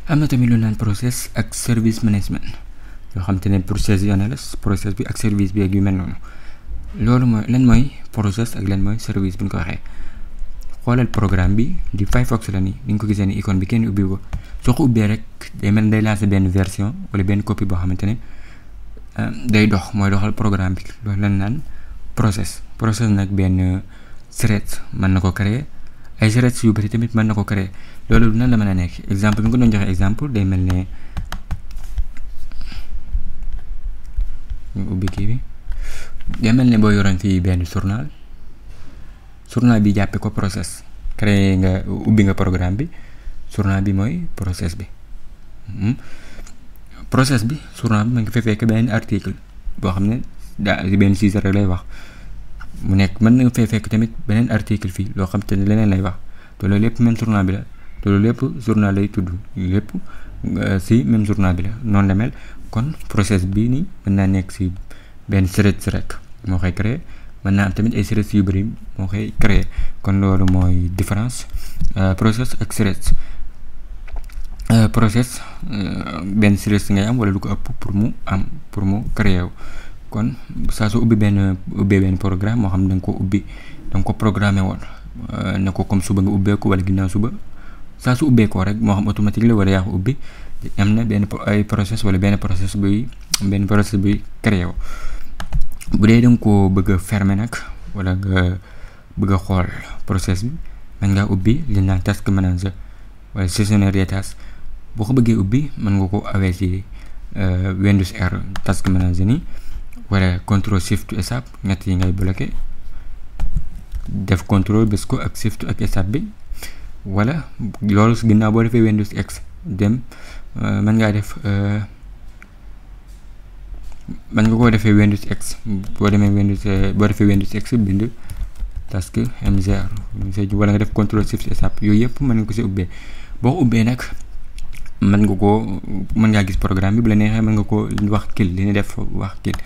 am na tamit lu naan process ak service management yoo xam te ne processionnel process bi ak service bi ak yu mel noonu. loolu mooy lan mooy process ak lan mooy service bu ñu ko waxee. xoolal programme bi di Firefox la ni nga ko gisee ni icône bi kenn ubbi ko soo ko ubbee rek day mel day lancer benn version wala benn copie boo xamante ne day dox mooy doxal programme bi loolu lan naan process nag benn thread mën na ko créer ay threads yu bari tamit mën na ko créer loolu nan la mën a nekk exemple bi nga doon joxe exemple day mel ne ñu ubbi kii bi day mel ne boo yoroon fii benn journal bi jàppe ko process créé nga ubbi nga programme bi journal bi mooy process bi journal bi ma ngi fa fekk benn article boo xam ne daa benn sujet rek lay wax mu nekk mën na fee fekk tamit beneen article fii loo xam te ne leneen lay wax te loolu lépp même journal bi la te loolu lépp journal lay tudd lépp si même journal bi la noonu la mel kon process bi nii mën naa nekk si benn thread rek moo koy créé mën naa am tamit ay threads yu bëri moo koy créé kon loolu mooy différence process ak threads process benn threads ngay am wala lu ko ëpp pour mu créé wu kon saa su ubbee benn programme moo xam ne da nga ko ubbi da nga ko programmé woon ne ko comme suba nga ubbeeku wala ginnaaw suba saa su ubbeekoo rek moo xam automatique la wala yaa ko ubbi am na benn process wala benn process buy créé wu. bu dee da nga koo bëgg a fermer nag wala nga bëgg a xool process bi mën ngaa ubbi li naan task manager wala gestionnaire des tâches boo ko bëggee ubbi mën nga ko awee ci Windows R task manager nii wala contrôle shift escape ñett yi ngay bloqué def contrôle bés ko ak shift ak escape bi wala loolu ginnaaw boo defee Windows X dem mën ngaa def. man nga koo defee Windows X boo defee Windows X bind task mgr wala nga def contrôle shift escape yooyu yëpp mën nga ko si ubbee boo ko ubbee nag mën ngaa gis programme bi bu la neexee mën nga ko wax kill li ñu def wax kill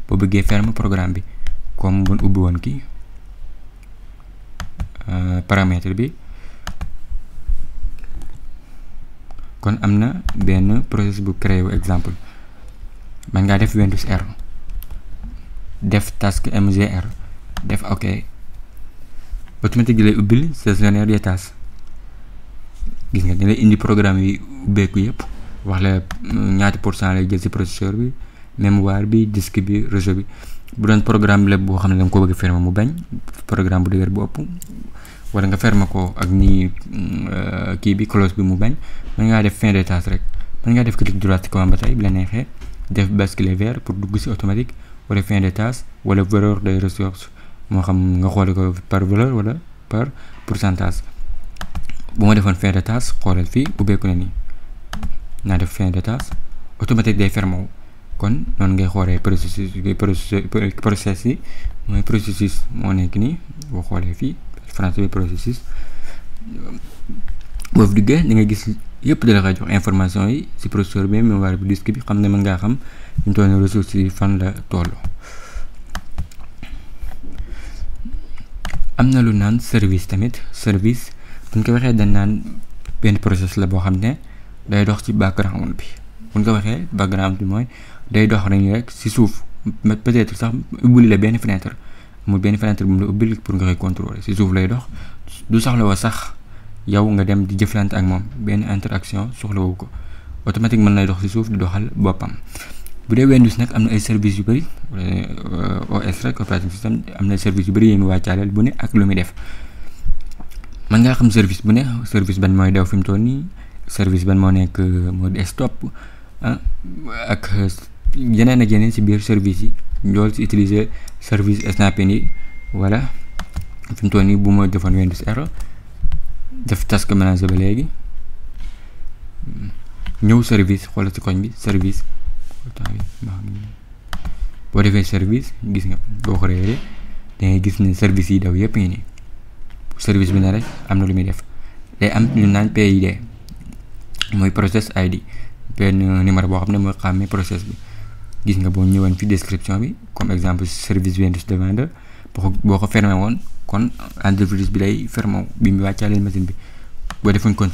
boo bëggee ferme programme bi comme bu ubbi woon ki paramètre bi kon am na benn process bu créé wu exemple man ngaa def Windows R def task mgr def ok automatique gi lay ubbil gestionnaire des tâches gis nga lay indi programme yi ubbeeku yëpp wax la ñaati % lay jël ci processeur bi mémoire bi disque bi réseau bi bu doon programme la boo xam ne da nga ko bëgg a fermer mu bañ programme bu dëgër bu ëpp wala nga fermer ko ak nii kii bi close bi mu bañ mën ngaa def fin de tâche rek mën ngaa def clic droit ci commande ba tey bi la neexee def basculer vers pour dugg ci automatique wala fin de tâche wala valeur des ressources moo xam nga xoole ko par valeur wala par pourcentage bu ma defoon fin de tâche xoolal fii ubbeeku na nii naa def fin de tâche automatique day fermé wu kon noonu ngay xoolee processus yi mooy processus moo nekk nii boo xoolee fii français bi processus boo fi duggee di nga gis yëpp da la koy jox information yi ci processeur bi mémoire bi disque bi xam ne mën ngaa xam ñu toll ressources yi fan la toll. am na lu naan service tamit service buñ ko waxee dañ naan benn process la boo xam ne day dox ci background bi buñ ko waxee background bi mooy day dox rek ci suuf peut-être sax ubbil la benn fenêtre amul benn fenêtre bu mu la ubbil pour nga koy contrôler ci suuf lay dox du soxla woo sax yow nga dem di jëflante ak moom benn interaction soxlawu ko automatique mën lay dox ci suuf di doxal boppam. bu dee Windows nag am na ay services yu bëri OS rek operating system am na ay services yu bëri yi mu wàccaaleel bu ne ak lu muy def mën ngaa xam service bu ne service ban mooy daw fi mu toll nii service ban moo nekk mode stop ak yeneen ak yeneen ci biir service yi loolu ci utiliser service snapping yi wala fi mu toll nii bu ma defoon Windows R def task manager ba léegi ñëw service xoolal ci koñ bi service boo defee service gis nga boo ko réeree da ngay gis ne service yi daw yëpp ngi nii service bi ne rek am na lu muy def day am lu naan PID mooy process ID benn numéro boo xam ne mooy xàmmee process bi gis nga boo ñëwoon fi description bi comme exemple service Windows Defender boo ko fermé woon kon antivirus bi lay fermé bi mu wàccaaleen machine bi boo defoon kon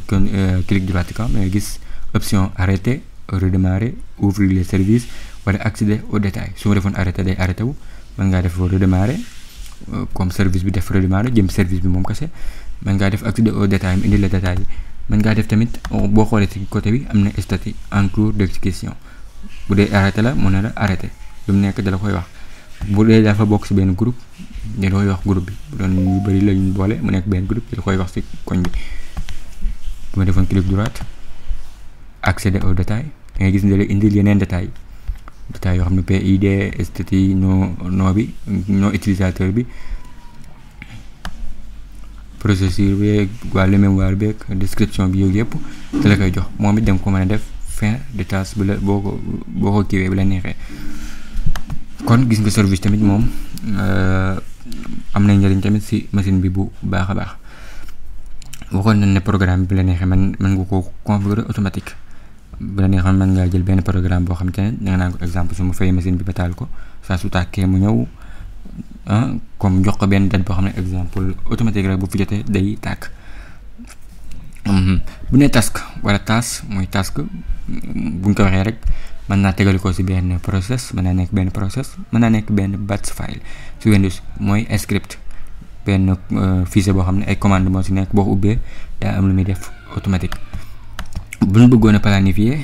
clic droit ci kaw da ngay gis option arrêter, redémarrer, ouvrir les services wala accéder aux détails. su ma defoon arrêter day arrêté wu, mën ngaa def redémarrer comme service bi def redémarrer jëm service bi moom kese. mën ngaa def accéder aux détails mu indi la détails yi. mën ngaa def tamit boo xoolee ci côté bi am na statut en cours d'exécution. bu dee arrêté la mu ne la arrêté lu mu nekk dala koy wax. bu dee dafa bokk ci benn groupe da koy wax groupe bi bu doon yu bari la ñu boole mu nekk benn groupe da koy wax ci koñ bi. bu ma defoon clic droite accéder aux détails da ngay gis ne da lay indil yeneen détails yoo xam ne PID statut nom bi nom utilisateur bi procédure bi wàllu mémoire bi ak description bi yooyu yëpp da la koy jox moom it da nga ko mën a def fin de tâche bu la boo ko kiiwee bu la neexee. kon gis nga service tamit moom am na njëriñ tamit ci machine bi bu baax a baax. waxoon nañ ne programme bi la neexee mën nga ko configurer automatique. bu la neexoon mën ngaa jël benn programme boo xam te ne da nga naan ko exemple su ma fay machine bi ba taal ko saa su tàkkee mu ñëw comme jox ko benn date boo xam ne exemple automatique rek bu fi jotee day tàkk. bu ne task wala tâche mooy task buñ ko waxee rek mën naa tegal ko ci benn process mën naa nekk benn process mën naa nekk benn batch file ci Windows mooy script benn fichier boo xam ne ay commande moo ci nekk boo ko ubbee daa am lu muy def automatique. bu ñu bëggoon a planifier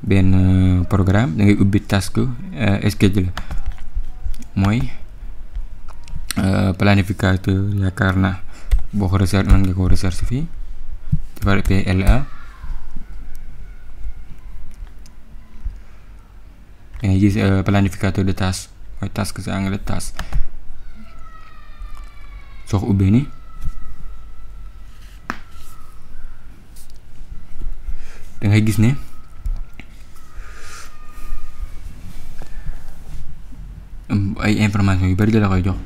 benn programme da ngay ubbi task schedule mooy planificateur yaakaar naa boo ko recherche mën nga ko recherche fii defar PLA da ngay gis planificateur de tâche mooy task ci anglais tâche soo ko ubbee ni da ngay gis ne ay information yu bari da la koy jox.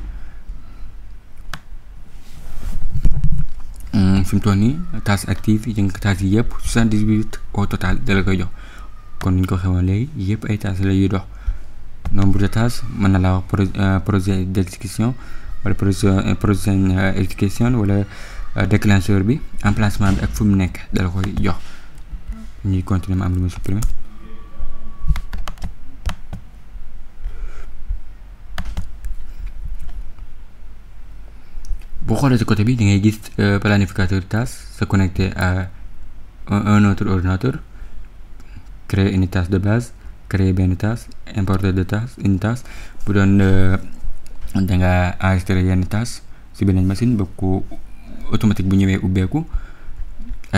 fi mu toll nii tâches actives yi tâches yi yëpp 78 au total da la koy jox kon ni ñu ko xewoon léegi yëpp ay tâches la yuy dox. nombre de tâches mën na laa wax projet d'exécution wala projet exécution wala déclencheur bi emplacement bi ak fu mu nekk da la koy jox. ñuy continuer ma am lu ma supprimer. boo xoolee ci côté bi di ngay gis planificateur tâche se connecter à un autre ordinateur, créer une tâche de base, créer benn tâche, importer de tâche une tâche bu doon da nga enregistrer yenn tâche ci beneen machine ba ko automatique bu ñëwee ubbeeku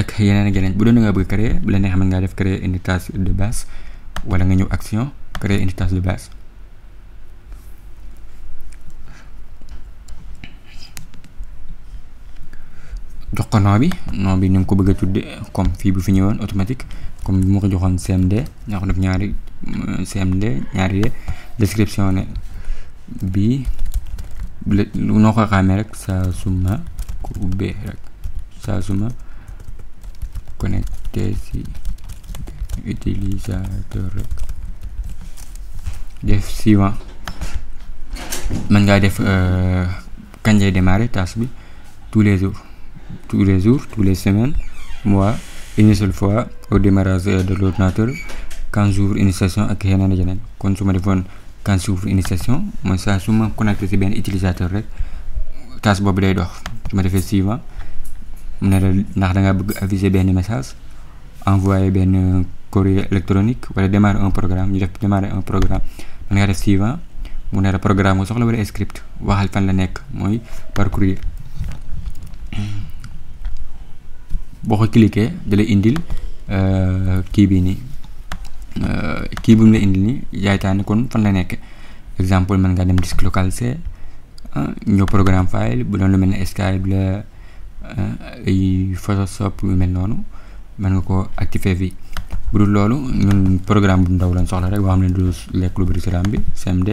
ak yeneen ak yeneen. bu doon da nga bëgg créer bu la neexee mën ngaa def créer une tâche de base wala nga ñëw action créer une tâche de base. jox ko nom bi ni nga ko bëgg a tudde comme fii bu fi ñëwoon automatique comme bi ma ko joxoon CMD ñaa ko def ñaari CMD ñaari de description ne bii noo ko xamee rek saa suma ko ubbee rek saa suma connecté ci utilisateur rek def suivant. mën ngaa def kañ lay démarrer tâche bi tous les jours, toutes les semaines, mois, une seule fois au démarrage de l'ordinateur, 15 jours initiation ak yeneen ak yeneen. kon su ma defoon 15 jours initiation mooy saa su ma connecté ci benn utilisateur rek tâche boobu day dox. su ma defee suivant mu ne la ndax da ngaa bëgg aviser benn message, envoyer benn courrier électronique wala démarrer un programme. ñu def démarrer un programme mën nga def suivant mu ne la programme nga soxla wala script waxal fan la nekk mooy par courrier. boo ko cliquer da lay indil kii bi nii kii bu mu la indil nii yaay tànn kon fan la nekk. exemple mën nga dem disque local C ñëw programme file bu doon lu mel ne Skype la ay Photoshop yu mel noonu mën nga ko activer fii. bu dul loolu ñun programme bu ndaw lañ soxla rek boo xam ne du lekk lu bari ci RAM bi CMD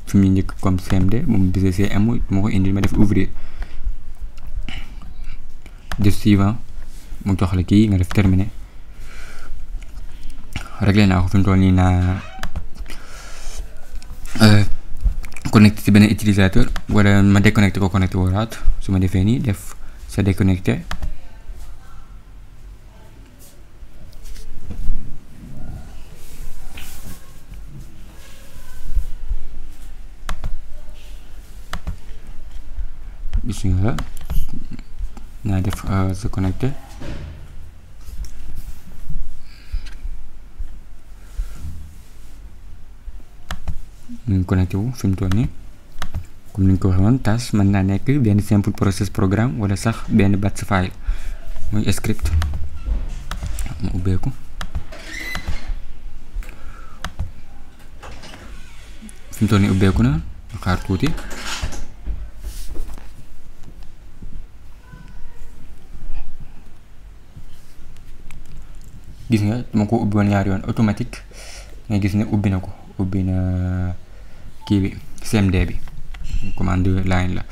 fi mu njëkk comme CMD moom BCM moo ko indil ma def ouvrir def suivant mu jox la kii nga def terminé. réglé naa ko fi mu toll nii naa connecté ci beneen utilisateur wala ma déconnecté ko connecté waraat su ma defee nii def sa déconnecté gis nga naa def se connecter ñu ngi connecté wu fi mu toll nii comme ni ñu ko waxee woon tâche mën naa nekk benn simple process programme wala sax benn batch file muy script mu ubbeeku fi mu toll nii ubbeeku na xaar tuuti gis nga dama ko ubbi woon ñaari yoon automatique nga gis ne ubbi na ko ubbi na kii bi CMD bi commande line la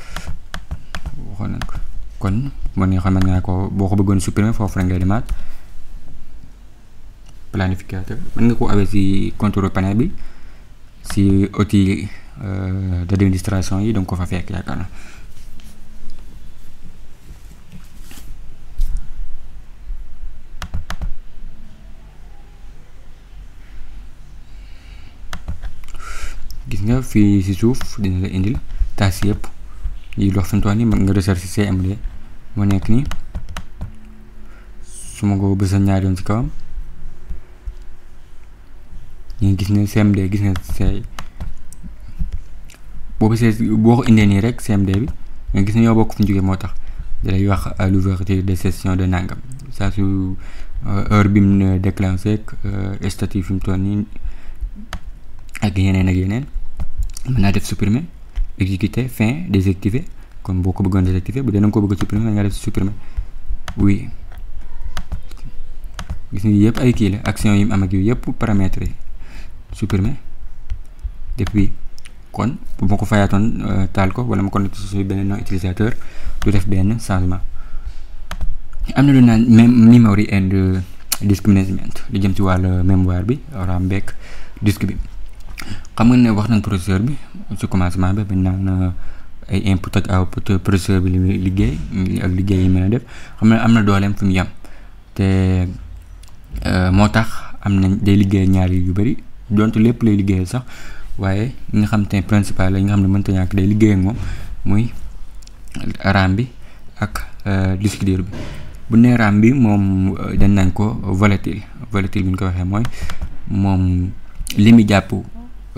waxoon nañ ko kon man nga xamante nga ko boo ko bëggoon supprimer foofu la ngay demaat planificateur mën nga ko awee ci contrôle panel bi ci outil d'administration yi donc ko fa fekk yaakaar na gis nga fii ci suuf dina la indil tâches yëpp yi dox fi mu toll nii mën nga recherche CMD moo nekk nii su ma ko bësal ñaari yoon ci kawam ñu gis ne CMD gis nga say boo ko indee nii rek CMD bi nga gis ne ñoo bokk fu ñu jógee moo tax dalay wax à l'ouverture des sessions de nangam saa su heure bi mu déclenché ak statut fi mu toll nii ak yeneen mën naa def supprimer exécuter fin désactiver comme boo ko bëggoon désactiver bu dee na nga ko bëgg a supprimer nga def supprimer oui gis nga yëpp ay kii la action yi mu am ak yu yëpp paramètres yi supprimer depuis kon bu ma ko fayaatoon taal ko wala ma connecté su beneen non utilisateur du def benn changement am na lu naan memory and disk management li jëm ci wàllu mémoire bi RAM beeg disque bi xam nga ne wax nañ processeur bi ci commencement bi bañ naan ay input ak output processeur bi li muy liggéey ak liggéey yi mën a def xam ne am na dooleem fi mu yem te moo tax am nañ day liggéey ñaari yu bari donte lépp lay liggéeyal sax waaye ñi nga xam te principal la ñi nga xam ne mënta ñàkk day liggéey ak moom muy RAM bi ak disque dur bi bu nee RAM bi moom dañ nañ ko volatile bi ñu ko waxee mooy moom li muy jàpp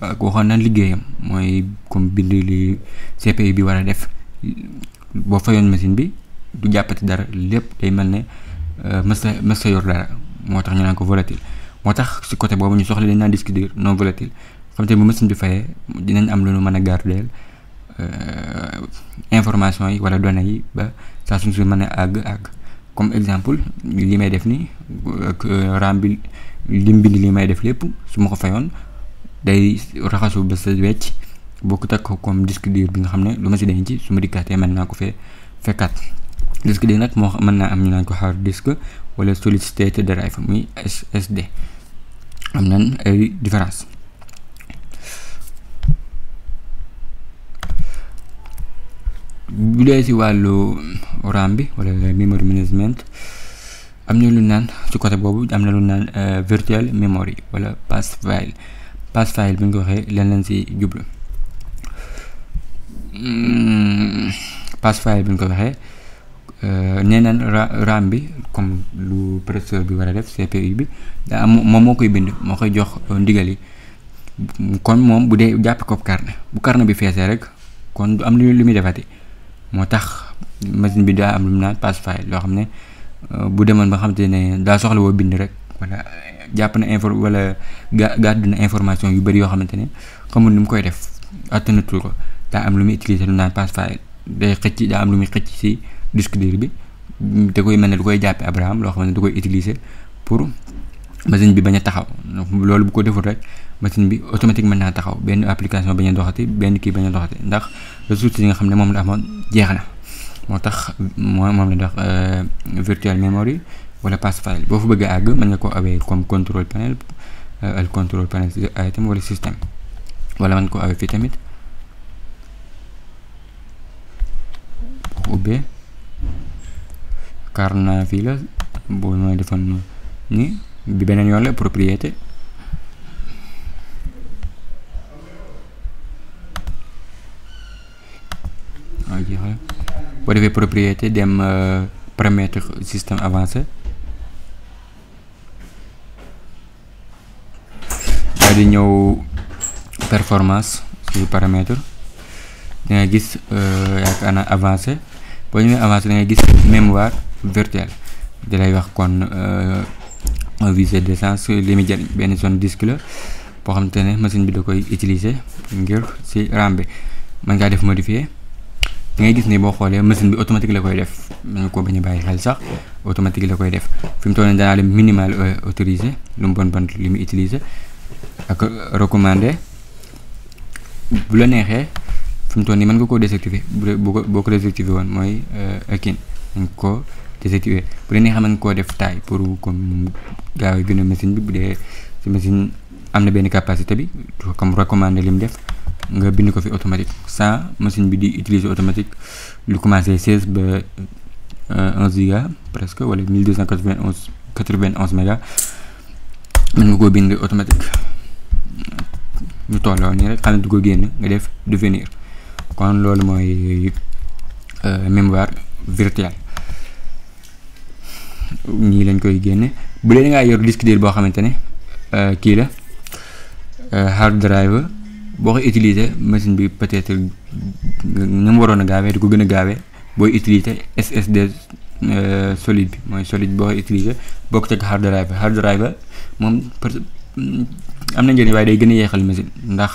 ak waxoon na liggéeyam mooy comme bind li CPU bi war a def boo fayoon machine bi du jàppati dara lépp day mel ne mës sa yor dara moo tax ñu naan ko volatile moo tax ci côté boobu ñu soxla dañ naan disque dur non volatile xam te bu machine bi fayee dinañ am lu ñu mën a garder information yi wala données yi ba saa suñ si mën a àgg comme exemple li may def nii ak RAM bi lim bind li may def lépp su ma ko fayoon day raxasu ba sa wecc bokkut ak comme disque dur bi nga xam ne lu ma si denc su ma dikkaatee mën naa ko fee fekkaat disque dur nag moo mën naa am ñu naan ko hard disk wala solid state drive muy SSD am nañ ay différence bu dee si wàllu RAM bi wala memory management am na lu naan ci côté boobu am na lu naan virtual memory wala pass file bi nga ko waxee leen leen si jublu pass file bi nga ko waxee nee naan RAM bi comme lu processeur bi war a def CPU bi daa am moom moo koy bind moo koy jox ndigal yi kon moom bu dee jàpp ko carnet bu carnet bi feesee rek kon du am lu muy defati moo tax machine bi daa am lu mu naan pass file loo xam ne bu demoon ba xam te ne daa soxla woo bind rek wala jàpp na wala gàdd na information yu bari yoo xamante ne xamul ni mu koy def attanatul ko daa am lu muy utiliser lu naan pass file day xëcc daa am lu muy xëcc ci disque dur bi da koy mel ne du koy jàppe Abraham loo xam ne du koy utiliser pour machine bi bañ a taxaw loolu bu ko deful rek machine bi automatique mën naa taxaw benn application bañ a doxati benn kii bañ a doxati ndax ressources yi nga xam ne moom la amoon jeex na moo tax moom la dox virtual memory wala pass file boo fa bëgg a àgg mën nga ko awee comme control panel item wala système wala mën ko awee fii tamit ubbee carnet fii la boo mooy defoon ni bi beneen yoon la propriété boo defee propriété dem paramètre système avancé daal di ñëw performance ci paramètre da ngay gis yaakaar naa avancé boo ñëwee avancé da ngay gis mémoire virtuelle da lay wax kon visée d'essence li muy jëriñ benn zone disque la boo xamante ne machine bi da koy utiliser ngir ci RAM bi mën ngaa def modifier da ngay gis ni boo xoolee machine bi automatique la koy def dañu ko bañ a bàyyi xel sax automatique la koy def fi mu toll nii danaa leen minimal autorisé lu mu bon li mu utiliser ak recommandé bu la neexee fi mu toll nii mën nga koo désactiver boo ko désactiver woon mooy akin dañ ko désactiver bu la neexee mën nga koo def taille pour comme gaaw a gën a machine bi bu dee ci machine am na benn capacité bi comme recommandé li mu def nga bind ko fi automatique sans machine bi di utiliser automatique lu commencé 16 ba 1 giga presque wala 1291 méga mën nga koo bind automatique ñu tolloo nii rek xam ne du ko génn nga def devenir kon loolu mooy mémoire virtuelle ñii lañ koy génne bu dee da ngaa yor disque dur boo xamante ne kii la hard drive boo koy utiliser machine bi peut-être ñu mu waroon a gaawee di ko gën a gaawee booy utiliser SSD solide bi mooy solide boo koy utiliser bokk ci hard drive moom am na njëriñ waaye day gën a yeexal machine ndax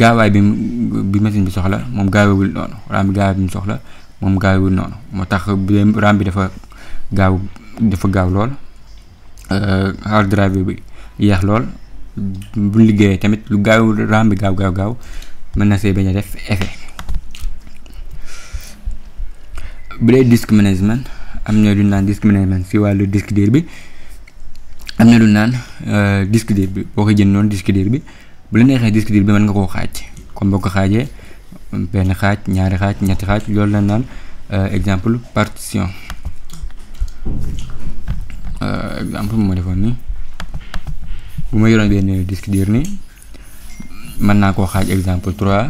gaawaay bi machine bi soxla moom gaawewul noonu RAM bi gaawaay bi mu soxla moom gaawewul noonu moo tax RAM bi dafa gaaw lool hard drive bi yeex lool bu liggéeyee tamit lu gaaw RAM bi gaaw mën na see bañ a def effet. bu dee disk management am na lu naan disk management si wàllu disque dur bi am na lu naan disque dur bi boo ko jënd noonu disque dur bi bu la neexee disque dur bi mën nga koo xaaj comme boo ko xaajee benn xaaj ñaari xaaj ñetti xaaj loolu la naan exemple partition exemple bu ma defoon nii bu ma yoroon benn disque dur nii mën naa koo xaaj exemple 3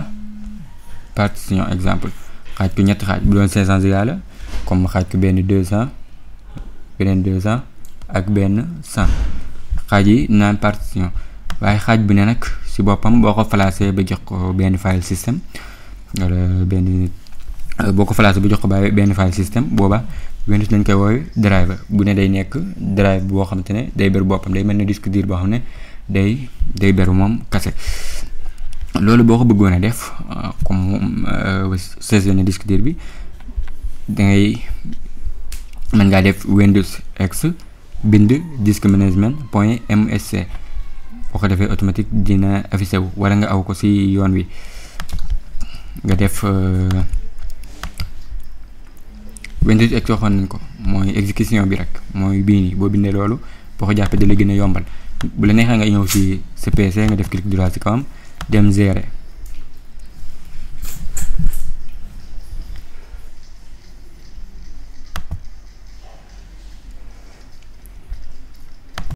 partition exemple xaaj ko ñetti xaaj bu doon 500 giga la comme ma xaaj ko benn 200 beneen 200 ak benn 100 xaaj yi naan partition waaye xaaj bu ne nag ci boppam boo ko placé ba jox ko benn file system wala boo ko placé ba jox ko benn file system booba Windows lañ koy woowe drive bu ne day nekk drive boo xamante ne day beru boppam day mel ne disque dur boo xam ne day beru moom kase. loolu boo ko bëggoon a def comme saisonné disque dur bi dangay mën ngaa def Windows X bind disk management point msc boo ko defee automatique dina affiché wu wala nga aw ko ci yoon wi nga def Windows X waxoon nañ ko mooy exécution bi rek mooy bii nii boo bindee loolu boo ko jàppee da la gën a yombal bu la neexee nga ñëw ci PC nga def clic droit ci kawam dem gérer